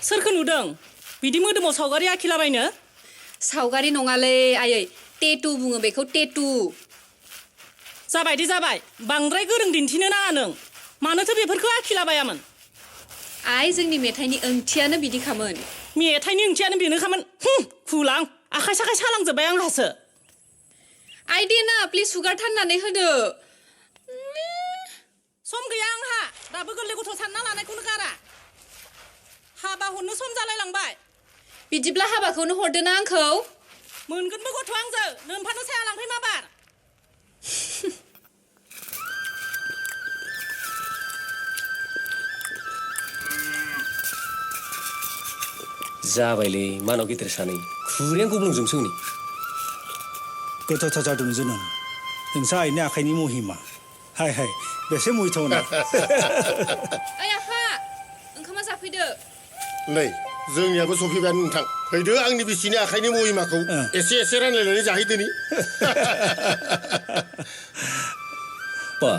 सोरखौ नुदों बिदि मोदोमाव सावगारि आखिलाबायनो? सावगारि नङालै आयै टेटु बुङो बेखौ टेटु। जाबायदि जाबाय बांद्राय गोरों दिन्थिनो नाङा नों। मानोथो बेफोरखौ आखिलाबायामोन? आइ जोंनि मेथाइनि ओंथियानो बिदिखामोन। मेथाइनि ओंथियानो बेनोखामोन। फुलां आखाइ साखाइ सालांजोब्बाय आंहासो। आइ दे ना प्लिज हुगारथारनानै होदो। सम गैया आंहा दाबो गोरलै गथ' सानना लानायखौनो गारा। हाबा हरनो सम जालायलांबाय। बिदिब्ला हाबाखौनो हरदो ना आंखौ। मोनगोनबो गथ' आंजों नोमफानो साया लांफै माबार। जाबायलै मानाव गिदिर सानै खुरैया गब्लंजोंसो हनै गोथावथार जादों जोनोम नोंसा आइनि आखाइनि महिमा हाय हाय बेसे मुहिथावना। ओइ आफा ओंखामा जाफैदो। नै जोंनियाबो सफैबाय नोंथां। फैदो आंनि बिसिनि आखाइनि महिमाखौ एसे एसे रानलायनानै जाहैदोनि। बा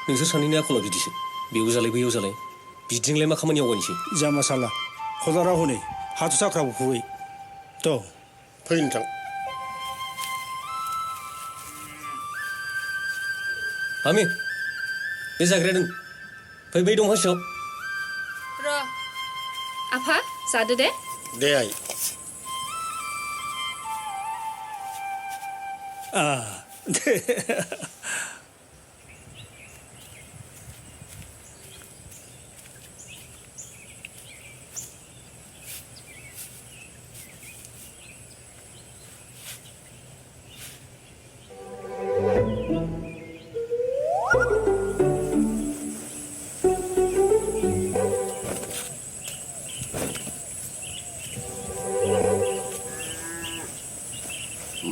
नोंसोर सानैनि आखला बिदिसो बेयाव जालाय बैयाव जालाय बिदिजोंलाय मा खामानि आवगायनोसै? जामासाला खदारा हनै हाथु साख्राबो फुबै थ' फै नोंथां। हामि बे जाग्राया दोन फै बै दंफां सिङाव। र' आफा जादो दे। दे आइ।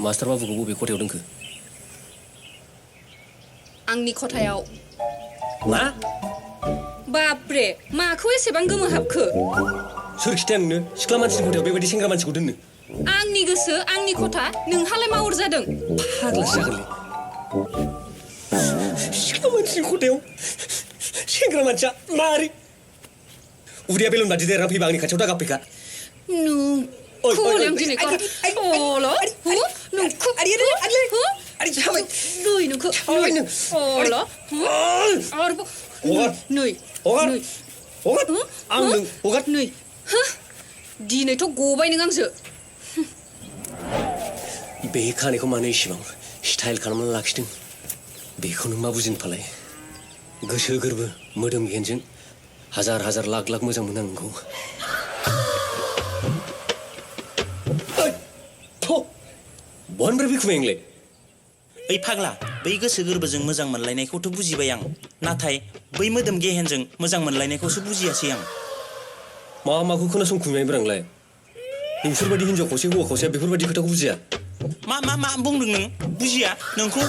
मास्टार बाबुखौ बबे खथायाव दोनखो? आंनि खथायाव। मा? बापरे माखौ एसेबां गोमोहाबखो? सोर खिथाया नोंनो सिख्ला मानसिनि खथायाव बेबायदि सेंग्रा मानसिखौ दोननो? आंनि गोसो आंनि खथा नोंहालाय मा अरजादों? फाग्लासो जागोनलै सिख्ला मानसिनि खथायाव सेंग्रा मानसिया मारै? उदैया बेलन बादि देरना फैबा आंनि खाथियाव दागाफैखा। नोंखौलाय आं दिनै अल नोंखौ दिनैथ' गबाय नों आंसो। बे खानायखौ मानो इसेबां स्टाइल खालामनानै लाखिदों बेखौ नों मा बुजिनो फालाय? गोसो गोरबो मोदोम गेनजों हाजार हाजार लाख लाख मोजां मोनो आं नोंखौ। बहानिफ्राय फैखुमाय नोंलाय? ओइ फाग्ला बै गोसो गोरबोजों मोजां मोनलायनायखौथ' बुजिबाय आं नाथाय बै मोदोम गेहेनजों मोजां मोनलायनायखौसो बुजियासै आं। माखौ खोनासंखुमायब्रा नोंलाय? नोंसोरबायदि हिनजाव खावसे हौवा खावसेया बेफोरबायदि खोथाखौ बुजिया। मा बुंदों नों? बुजिया नोंखौ